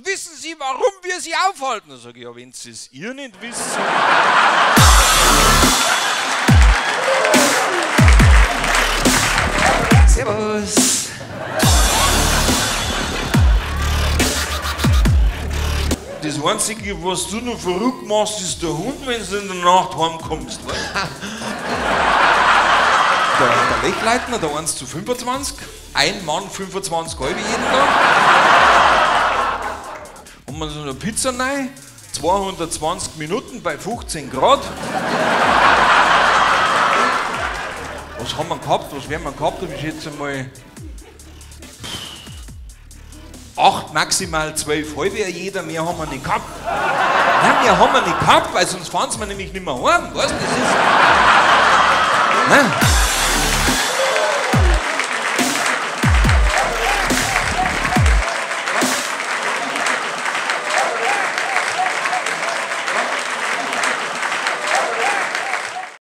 Wissen Sie, warum wir Sie aufhalten? Da sag ich, ja, wenn Sie es ihr nicht wissen. Servus. Das Einzige, was du noch verrückt machst, ist der Hund, wenn du in der Nacht heimkommst. Weißt? Der Lechleitner, der 1:25, ein Mann 25 halbe jeden Tag. Haben wir so eine Pizza rein, 220 Minuten bei 15 Grad. Was haben wir gehabt? Was werden wir gehabt haben? Ich schätze mal 8, maximal 12 halbe jeder, mehr haben wir nicht gehabt. Nein, mehr haben wir nicht gehabt, weil sonst fahren sie mir nämlich nicht mehr heim. Weißt du, das ist. Nein.